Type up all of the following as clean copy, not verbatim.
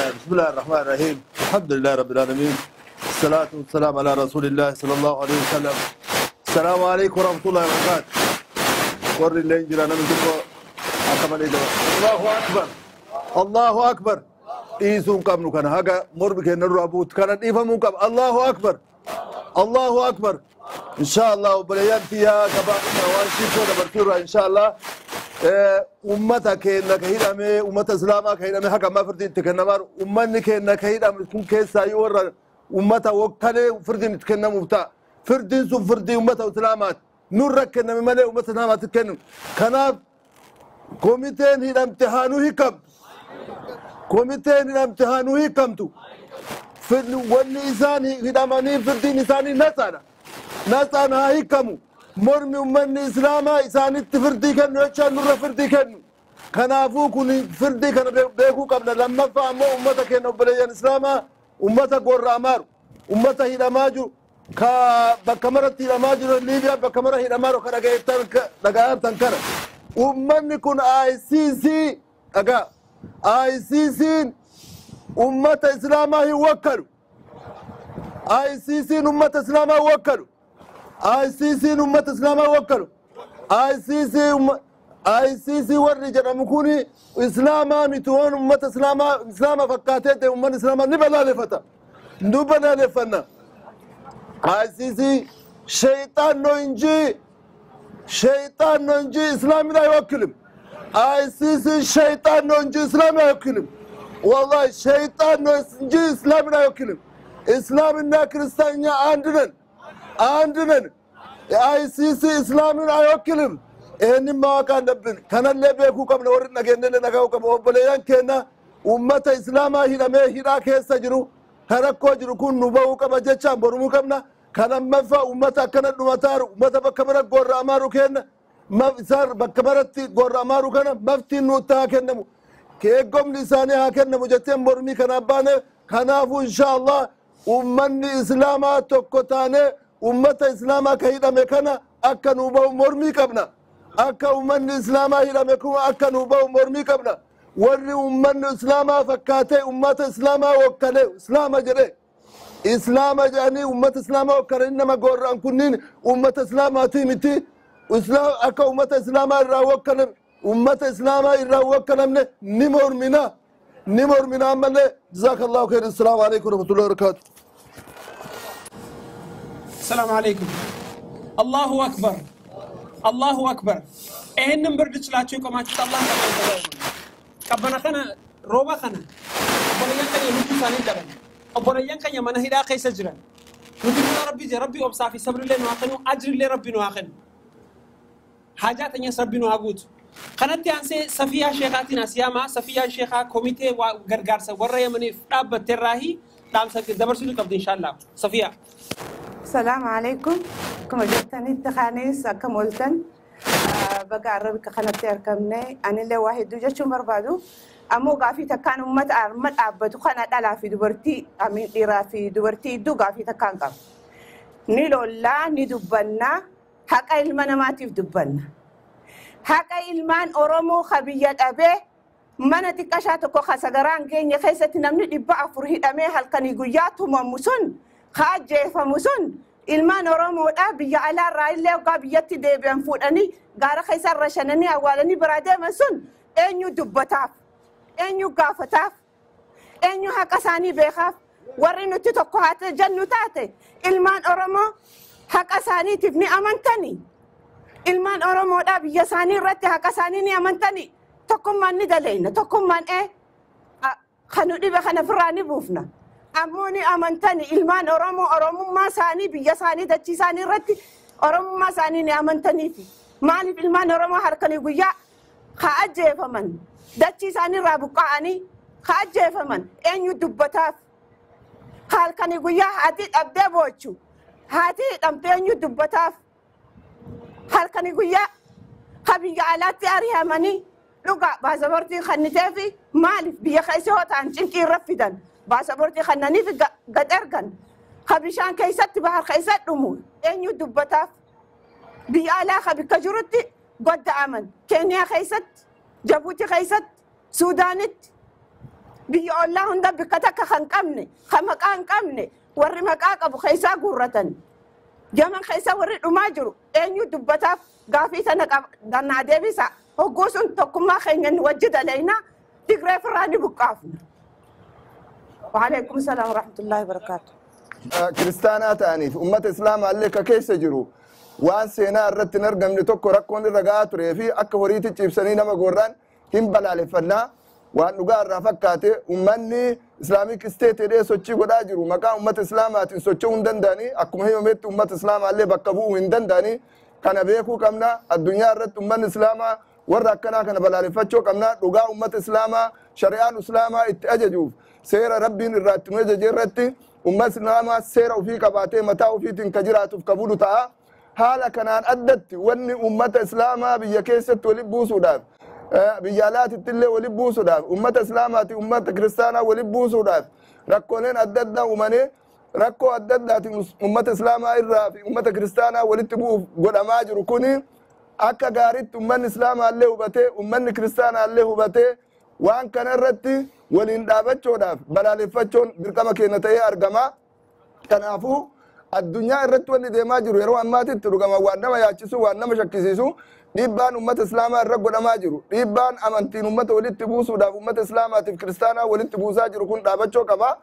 بسم الله الرحمن الرحيم، الحمد لله رب العالمين، الصلاة والسلام على رسول الله صلى الله عليه وسلم. السلام عليكم ورحمة الله وبركاته. وري اللي ينجل أنا من جوا أكمل إذا الله أكبر الله أكبر. إيسون كم كان هذا مر بك نرى أبوت كان إيفا كم. الله أكبر الله أكبر. إن شاء الله وبريان فيها كبار وانشيفو دبرتورا إن شاء الله. ummata keenya ka hidhame, ummata islaamaa ka hidhame haga ammaa firdiin itti kennamaa, ummanni keenya ka hidhame kun keessaayyuu warra ummata wokkalee firdiin itti kennamuuf ta'a. Firdiin sun firdii ummata islaamaati. Nurra kenname malee ummata islaamaatti kennu. Kanaaf komiteen hidhamte haa nu hiikamtu. Komiteen hidhamte haa nu hiikamtu. Wanni isaan hidhamanii firdiin isaanii natsaadha. Natsaan haa hiikamu. Mormi ummanni islaamaa isaanitti firdii kennu jechaan nurra firdii kennu. Kanaafuu kun firdii kana beekuu qabna. Lammaffaa ammoo ummata keenya obboleeyyan islaamaa ummata gorra'amaaru, ummata hidhamaa jiru, ka bakka maratti hidhamaa jiru, Liibiyaa bakka mara hidhamaa jiru ka dhaga'aartan kana. Ummanni kun ICC dhagaa. ICC'n ummata islaamaa hin wakkalu. ICC'n ummata islaamaa hin wakkalu. ICC ummata islaamaa wakkalu. ICC warri jedhamu kun islaamaa miti. Waan ummata islaamaa islaama fakkaatee ta'e ummanni islaamaa ni balaaleffata. Nu balaaleffanna. ICC ሸይጣን ነው እንጂ ሸይጣን ነው እንጂ እስላምን አይወክልም። ICC ሸይጣን ነው እንጂ እስላምን አይወክልም። ወላሂ ሸይጣን ነው እንጂ እስላምን አይወክልም። እስላምና ክርስቲያን እኛ አንድ ነን፣ አንድ ነን። ICC እስላምን አይወክልም። ይህንን ማወቅ አለብን። Kanallee beekuu qabna. Warri dhageenyellee dhaga'uu qabna. Obboleeyyan keenya ummata islaamaa hidhamee hidhaa keessa jiru kan rakkoo jiru kun nu bahuu qaba jechaan mormuu qabna. Kan ammaffaa ummata akkana dhumataaru, ummata bakka mara gorra'amaaru kenna isaan bakka maratti gorra'amaaru kana maftiin nutti haa kennamu. Eeggomni isaanii haa kennamu jetteen mormii kanaaf baane. Kanaafuu insha Allah ummanni islaamaa tokko taanee ummata islaamaa ka hidhame kana akka nuu bahu mormii qabna. Akka ummanni islaamaa hidhame kun akka nuu bahu mormii qabna. Warri ummanni islaamaa fakkaatee ummata islaamaa wokkalee islaama jedhee islaama jedhanii ummata islaamaa wokkalanii nama gorra'an kunniin ummata islaamaatii miti. Akka ummata islaamaa irraa wokkalam ummata islaamaa irraa wokkalamne ni mormina. Ni mormina ammallee. Jazakallahu khairan. Assalaamu alaikum warahmatullahi wabarakatuh. ሰላም አለይኩም። አላሁ አክበር አላሁ አክበር። ይህንን ብርድ ችላችሁ የቆማችሁት አላህ ከእናንተ ጋር ይሁን። Qabbana kana, rooba kana, obboleeyyan keenya lubbuu isaanii dhaban. Obboleeyyan keenya mana hidhaa keessa jiran. Nuti buna rabbii jira, rabbii obsaa fi sabrillee nu haa kennu, ajrillee rabbi nu haa kennu. Haajaa teenyas rabbi nu haa guutu. Kanatti aansee Safiyaa Sheekaatiin as yaama. Safiyaan Sheekaa komitee gargaarsa warra Yemeniif dhaabbatteerraahi dhaamsa dabarsuu qabdi inshaallah. Safiyaa. السلام عليكم. كما جبتني التخانيس كم قلتن بقى عربي كخنتي أركمني أنا اللي واحد دوجة شو مربادو أمو قافي تكان أمت أرمت أبدو خنا دلا في دبرتي أمين إرا في دبرتي دو قافي تكان قام نيلو لا ندبنا حق المنا ما تفدبنا حق المان أورمو خبيات أبي mana xiqqashaa tokko kasagaraan keenya keessatti namni 400 hidhamee halkanii guyyaa tumamu sun ka ajjeefamu sun ilmaan Oromoodha. Biyya alaarraa illee waggaa biyyatti deebi'an fuudhanii gaara keessa irra shananii awwaalanii biraa deeman sun eenyu dubbataaf, eenyu gaafataaf, eenyu haqa isaanii beekaaf? Warri nuti tokko haa jennu taate ilmaan Oromoo haqa isaaniitiif ni amantanii? Ilmaan Oromoodha biyya isaanii irratti haqa isaanii ni amantanii? Tokkummaan ni daleena, tokkummaan ee kan nu dhibe kana ofirraa ni buufna. Ammoo ni amantanii ilmaan Oromoo Oromummaa isaanii biyya isaanii dachii isaanii irratti Oromummaa isaanii ni amantaniifi? Maaliif ilmaan Oromoo halkanii guyyaa haa ajjeefaman, dachii isaanii irraa buqqa'anii haa ajjeefaman, eenyu dubbataaf? Halkanii guyyaa haati dhabdee boochu, haati hidhamtee eenyu dubbataaf? Halkanii guyyaa ka biyya alaatti ari'amanii dhugaa baasaboortii kanniteefi maaliif biyya keessa yoo ta'an cinqii irra fidan baasaboortii kannaniif gad ergan, ka bishaan keessatti bahar keessa dhumu eenyu dubbataaf? Biyya alaa ka bikka jirutti godda'aman, Keeniyaa keessatti, Jabuuti keessatti, Suudaanitti. Biyya ollaa hunda bikka takka kan qabne, kan maqaa hin qabne, warri maqaa qabu keessaa guurratan. Yaman keessa warri dhumaa jiru eenyu dubbataaf gaafii sana naa deebisa. Hogguu sun tokkummaa keenya nu wajji dalaynaa Tigree firraa ni buqqaafna. Waalaikum salaam warahmatullahi wabarakaatu. Kiristaanaa ta'aniif ummata islaamaa illee ka keessa jiru waan seenaa irratti hin argamne tokko rakkoon irra gahaa turee fi akka horiitti ciibsanii nama gorraan hin balaaleffannaa. Waan dhugaa irraa fakkaate ummanni Islamic State jedhee sochii godhaa jiru maqaa ummata islaamaatiin socho'uu hin danda'anii, akkuma himametti ummata islaamaa illee bakka bu'uu hin danda'anii. Kana beekuu qabna. Addunyaa irratti ummanni islaamaa warra akkanaa kana balaaleffachuu qabna. Dhugaa ummata islaamaa shari'aan islaamaa itti ajajuuf seera rabbiin irraa itti nu ajaje irratti ummata islaamaa seera ofii qabaatee mataa ofiitiin ka jiraatuuf ka bulu ta'a. Haala kanaan addatti wanni ummata islaamaa biyya keessatti walitti buusuudhaaf, biyya alaatitti illee walitti buusuudhaaf, ummata islaamaati ummata kiristaanaa walitti buusuudhaaf rakkooleen adda addaa uumanii rakkoo adda addaatiin ummata islaamaa irraa fi ummata kiristaanaa walitti bu'uuf godhamaa jiru kuni akka gaariitti ummanni islaamaa illee hubatee ummanni kiristaanaa illee hubatee waan kana irratti waliin dhaabachuudhaaf balaaleffachuun dirqama keenya ta'ee argama. Kanaafuu addunyaa irratti wanni deemaa jiru yeroo ammaatitti dhugama waan nama yaachisu, waan nama shakkisiisu, dhiibbaan ummata islaamaa irra godhamaa jiru, dhiibbaan amantiin ummata walitti buusuudhaaf ummata islaamaatiif kiristaanaa walitti buusaa jiru kun dhaabachuu qaba.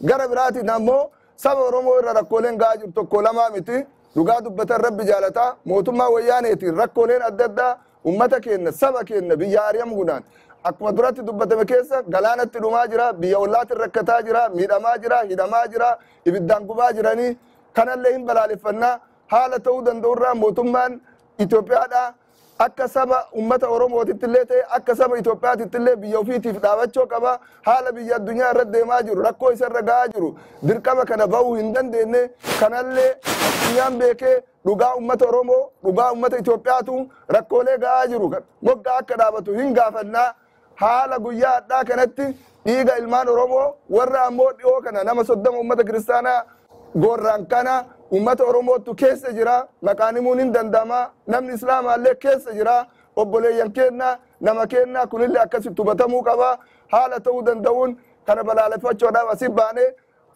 Gara biraatiin ammoo saba Oromoo irra rakkooleen gahaa jiru tokko lamaa miti. Dhugaa dubbatan rabbi jaalataa. Mootummaa wayyaaneetiin rakkooleen adda addaa ummata keenya saba keenya biyya ari'amuudhaan akkuma duratti dubbatame keessa galaanatti dhumaa jira, biyya ollaatti rakkataa jira, miidhamaa jira, hidhamaa jira, ibiddaan gubaa jiranii kanallee hin balaaleffannaa. Haala ta'uu danda'urraa mootummaan Itoophiyaadhaa akka saba ummata Oromootitti illee ta'e akka saba Itoophiyaatitti illee biyya ofiitiif dhaabachuu qaba. Haala biyya addunyaa irra deemaa jiru, rakkoo isa irra gahaa jiru, dirqama kana bahuu hin dandeenye kanallee addunyaan beekee dhugaa ummata Oromoo, dhugaa ummata Itoophiyaatu rakkoolee gahaa jiru moggaa akka dhaabatu hin gaafannaa. Haala guyyaa hadhaa kanatti dhiiga ilmaan Oromoo warra ammoo dhiyoo kana nama 30 ummata kiristaanaa gorraan kana ummata Oromootu keessa jira. Maqaan himuun hin danda'ama. Namni islaamaallee keessa jira. Obboleeyyan keenya nama keenya kunillee akkasitti hubatamuu qaba. Haala ta'uu danda'uun kana balaaleffachuudhaaf asii baanee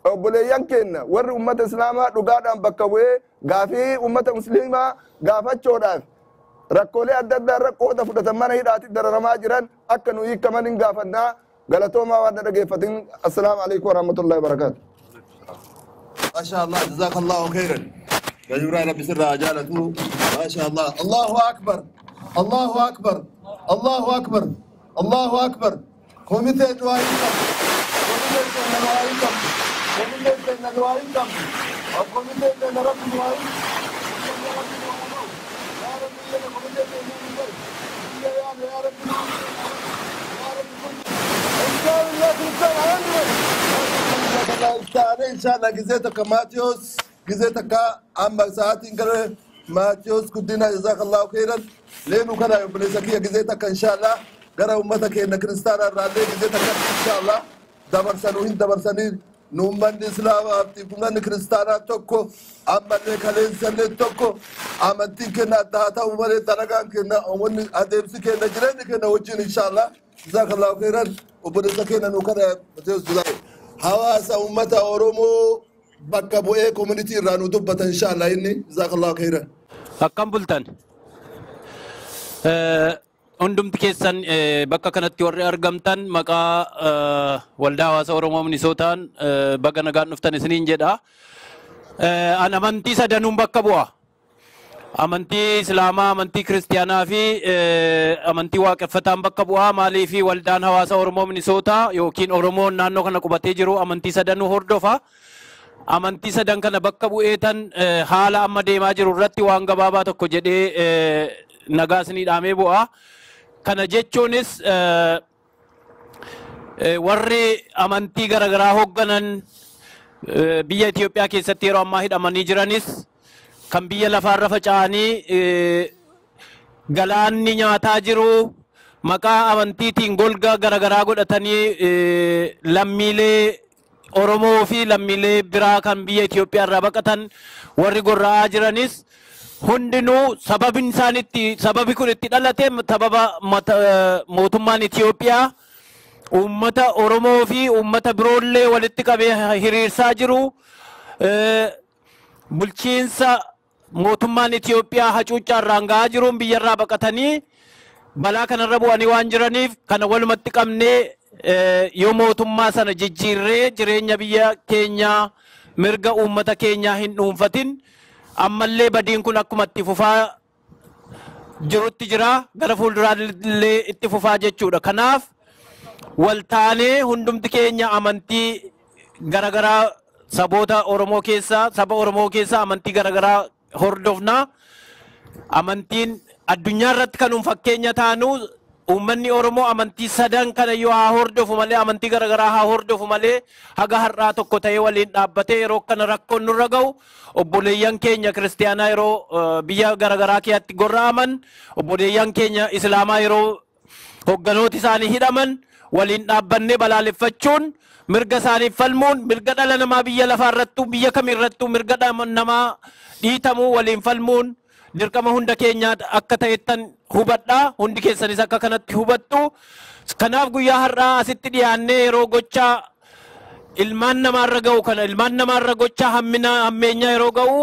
obboleeyyan keenya warri ummata islaamaa dhugaadhaan bakka bu'ee gaafii ummata musliimaa gaafachuudhaaf rakkoolee adda addaa irra qooda fudhatan mana hidhaatti dararamaa jiran akka nu hiikaman hin gaafannaa. Galatoomaa waan dhaggeeffatin. Assalaamu alaikum warahmatullahi wabarakaatu. ما شاء الله، جزاك الله خيرا يا جبران، ربي سر عجالته. ما شاء الله، الله اكبر، الله اكبر، الله اكبر، الله اكبر. كوميتي دعائكم، كوميتي دعائكم، كوميتي دعائكم، كوميتي رب دعائكم. يا رب يا كوميتي يا رب يا رب ان شاء الله ان شاء الله جزيتك ماتيوس، جزيتك أما ساعات قال ماتيوس كدنا جزاك الله خيرا لينو كان يبلسك جزيتك ان شاء الله قرا امتك ان كريستان الرادي جزيتك ان شاء الله دبر سنوين دبر سنين نومن اسلام ابتي كريستان توكو اما كلين سن توكو امنتي كنا داتا عمر درغان كنا ومن ادبس كنا جرين كنا وجين ان شاء الله جزاك الله خيرا وبرزك نو كان ماتيوس جزاك hawaasa ummata Oromoo bakka bu'ee community irraa nu dubbata inshallah inni jazakallahu khairan. Akkam bultan? Hundumti keessan bakka kanatti warri argamtan maqaa waldaa hawaasa Oromoo Minisootaan baga nagaan dhuftan isiniin jedha. An amantii sadanuun bakka bu'a. Amantii Islaamaa, amantii Kiristiyaanaa fi amantii waaqeffataan bakka bu'aa. Maalii fi waldaan hawaasa Oromoo Minisootaa yookiin Oromoon naannoo kana qubatee jiru amantii sadanuu hordofa. Amantii sadan kana bakka bu'eetan haala amma deemaa jiru irratti waan gabaabaa tokko jedhee nagaa isinii dhaamee bu'a. Kana jechuunis warri amantii garaagaraa hoogganan biyya Itoophiyaa keessatti yeroo ammaa hidhamanii jiranis kan biyya lafaarra faca'anii galaanni nyaataa jiru maqaa amantiitiin golga garaagaraa godhatanii lammiilee Oromoo fi lammiilee biraa kan biyya Itoophiyaa irraa baqatan warri gorra'aa jiranis hundinuu sababni isaan itti sababi kun itti dhalate sababa mootummaan Itoophiyaa Uummata Oromoo fi uummata biroollee walitti qabee hiriirsaa jiru. Bulchiinsa mootummaan Itoophiyaa hacuuccaa irraan gahaa jiruun biyyarraa baqatanii balaa kanarra bu'anii waan jiraniif kana walumatti qabnee yoo mootummaa sana jijjiirree jireenya biyya keenyaa mirga uummata keenyaa hin dhuunfatin ammallee badiin kun akkuma itti fufaa jirutti jira gara fuulduraallee itti fufaa jechuudha. Kanaaf waltaanee hundumti keenya amantii garagaraa saboota Oromoo keessa saba Oromoo keessa amantii garagaraa hordofna. Amantiin addunyaa irratti kan fakkeenya taanu uummanni Oromoo amantii sadan kana yoo haa hordofu malee amantii garagaraa haa hordofu malee haga har'aa tokko ta'ee waliin dhaabbatee yeroo kana rakkoon nurra ga'u obboleeyyan keenya kiristaanaa yeroo biyya garagaraa keessatti gorra'aman obboleeyyan keenya islaamaa yeroo hogganooti isaanii hidhaman waliin dhaabbannee balaaleffachuun mirga isaaniif falmuun mirga dhala namaa biyya lafaa irrattuu biyya kamirrattuu mirga dhala namaa dhiitamuu waliin falmuun dirqama hunda keenyaa akka ta'ettan hubadhaa hundi keessanis akka kanatti hubattu. Kanaaf guyyaa har'aa asitti dhiyaannee yeroo gochaa ilmaan namaarra ga'u kana ilmaan namaarra gochaa hammina hammeenyaa yeroo ga'u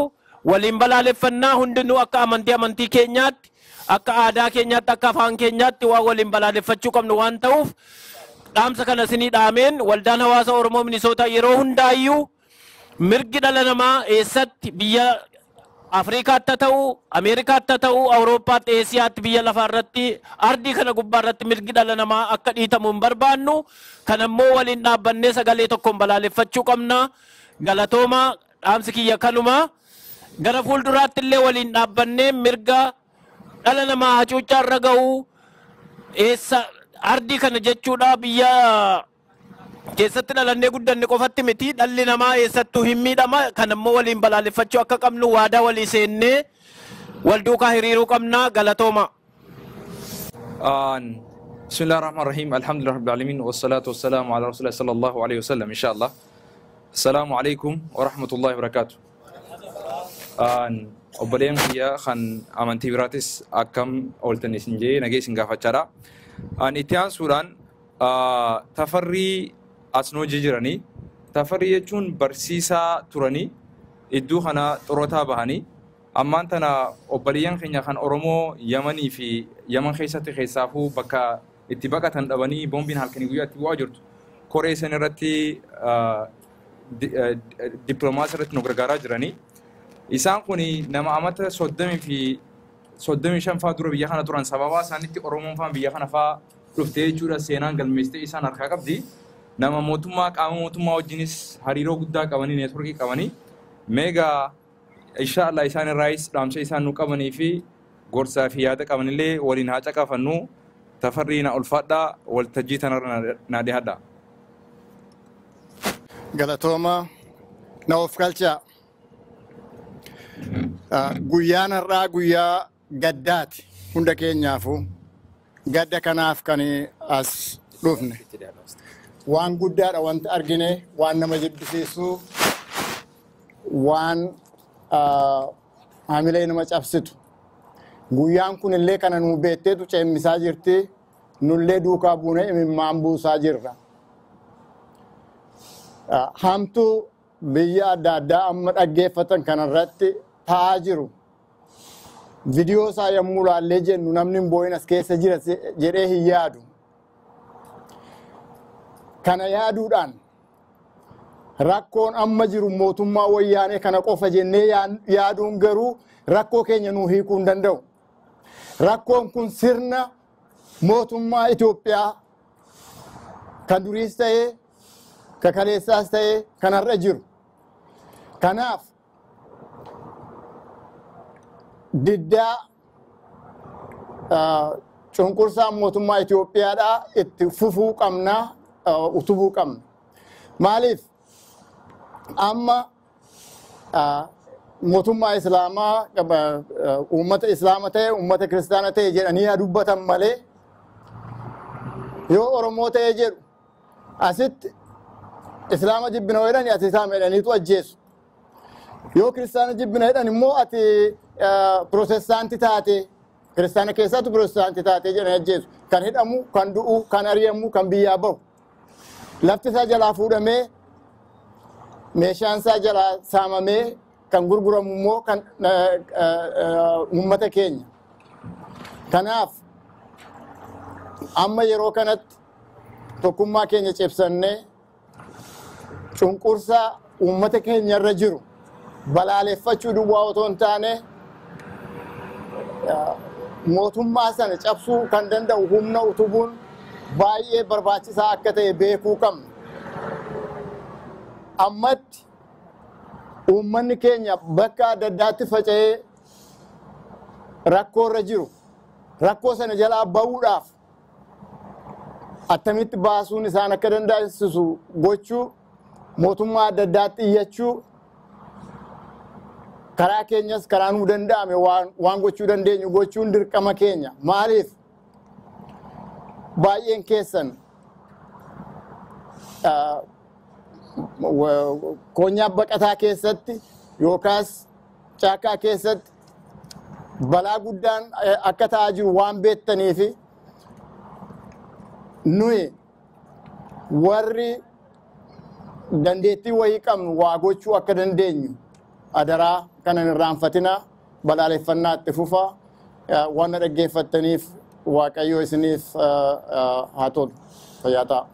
waliin balaaleffannaa hundinuu akka amantii amantii keenyaatti akka aadaa keenyaatti akka afaan keenyaatti waan waliin balaaleffachuu qabnu waan ta'uuf dhaamsa kana isinii dhaameen waldaan hawaasa Oromoo Minisootaa yeroo hundaayyuu mirgi dhala namaa eessatti biyya Afrikaatti haa ta'u, Ameerikaatti haa ta'u, Awurooppaatti, Eesiyaatti biyya lafaa irratti ardii kana gubbaa irratti mirgi dhala namaa akka dhiitamu hin barbaannu. Kanammoo waliin dhaabbannee sagalee tokkoon balaaleffachuu qabna. Galatooma dhaamsi kiyya kanuma. Gara fuulduraatti illee waliin dhaabbannee mirga dhala namaa hacuuccaa irra ga'u eessa ardii kana jechuudha biyya keessatti dhalannee guddanne qofatti miti dhalli namaa eessattuu hin miidhama kanammoo waliin balaaleffachuu akka qabnu waadaa walii seennee wal duukaa hiriiruu qabna galatooma. بسم الله الرحمن الرحيم الحمد لله رب العالمين والصلاة والسلام على رسول الله صلى الله عليه وسلم إن شاء الله. السلام عليكم ورحمة الله وبركاته. Obboleen kiyya kan amantii biraatis akkam ooltan isin jee nagee isin gaafachaadha. Itti aansuudhaan tafarrii asnoo jiranii tafarrii jechuun barsiisaa turanii iddoo kana xurootaa bahanii ammaan tana obboleeyyan keenya kan Oromoo Yamanii fi Yaman keessatti keessaafuu bakka itti baqatan dhabanii boombiin halkanii guyyaa itti bu'aa jirtu. Koree san irratti dippiloomaasii irratti nu gargaaraa jiranii. Isaan kun nama amata 30 fi 35 faa dura biyya kana turan sababaa isaanitti Oromoon faan biyya kana faa dhuftee jechuudha seenaan galmeessitee isaan harkaa qabdi. Nama mootummaa qaama mootummaa wajjinis hariiroo guddaa qabanii neetworkii qabanii meegaa insha Allah isaan irraayis dhaamsa isaan nu qabanii fi gorsaa fi yaada qabanillee waliin haa caqafannu tafarrii na ulfaadhaa waltajjii tanarra na dhiyaadhaa. Galatooma na of galchaa. Guyyaan har'aa guyyaa gaddaati hunda keenyaafuu gadda kanaaf kan as dhufne. Waan guddaadha wanti argine waan nama jibbisiisu waan hamilee nama cabsitu. Guyyaan kun illee kana nu beekteetu ceemmisaa jirti nullee duukaa buunee imimmaan buusaa jirra. Hamtuu biyya adda addaa amma dhaggeeffatan kanarratti ta'aa jiru. Viidiyoo isaa yommuu laallee jennu namni hin boo'in as keessa jira jedhee hin yaadu. Kana yaaduudhaan rakkoon amma jiru mootummaa wayyaanee kana qofa jennee yaaduun garuu rakkoo keenya nuu hiikuu hin danda'u. Rakkoon kun sirna mootummaa Itoophiyaa kan duriis ta'ee kan kaleessaas ta'ee kan har'a jiru. Kanaaf diddaa cunqursaa mootummaa Itoophiyaadhaa itti fufuu qabna utubuu qabna. Maaliif amma mootummaa Islaamaa uummata Islaama ta'e uummata Kiristaana ta'e jedhanii haa dubbatan malee yoo Oromoo ta'e jedhu asitti Islaama jibbina jedhani ati Islaama jedhaniitu ajjeesu. Yoo Kiristaana jibbina jedhan immoo ati Pirootestaantii taate Kiristaana keessattu Pirootestaantii taate jedhanii ajjeesu. Kan hidhamu, kan du'u, kan ari'amu, kan biyyaa bahu. Lafti isaa jalaa fuudhamee, meeshaan isaa jalaa saamamee, kan gurguramu immoo kan uummata keenya. Kanaaf amma yeroo kanatti tokkummaa keenya cimsannee cunqursaa uummata keenya irra jiru balaaleffachuu duwwaa otoo hin taane, mootummaa sana cabsuu kan danda'u humna utubuun baay'ee barbaachisaa akka ta'e beekuu qabna. Ammatti uummanni keenya bakka adda addaatti faca'ee rakkoo irra jiru, rakkoo sana jalaa ba'uudhaaf attamitti baasuun isaan akka dandeessisu gochuu, mootummaa adda addaatti iyyachuu, karaa keenyas karaa nuu danda'ame waan gochuu dandeenyu gochuun dirqama keenya. Maaliif? Baay'een keessan koonyaa baqataa keessatti yookaas caakaa keessatti balaa guddaan akka ta'aa jiru waan beektaniifi, nuyi warri dandeettii wayii qabnu waa gochuu akka dandeenyu adaraa kanan irraanfatina. Balaaleffannaa itti fufa. Waan na dhaggeeffattaniif Waaqayyo isiniif haa tolu. Fayyaa ta'a.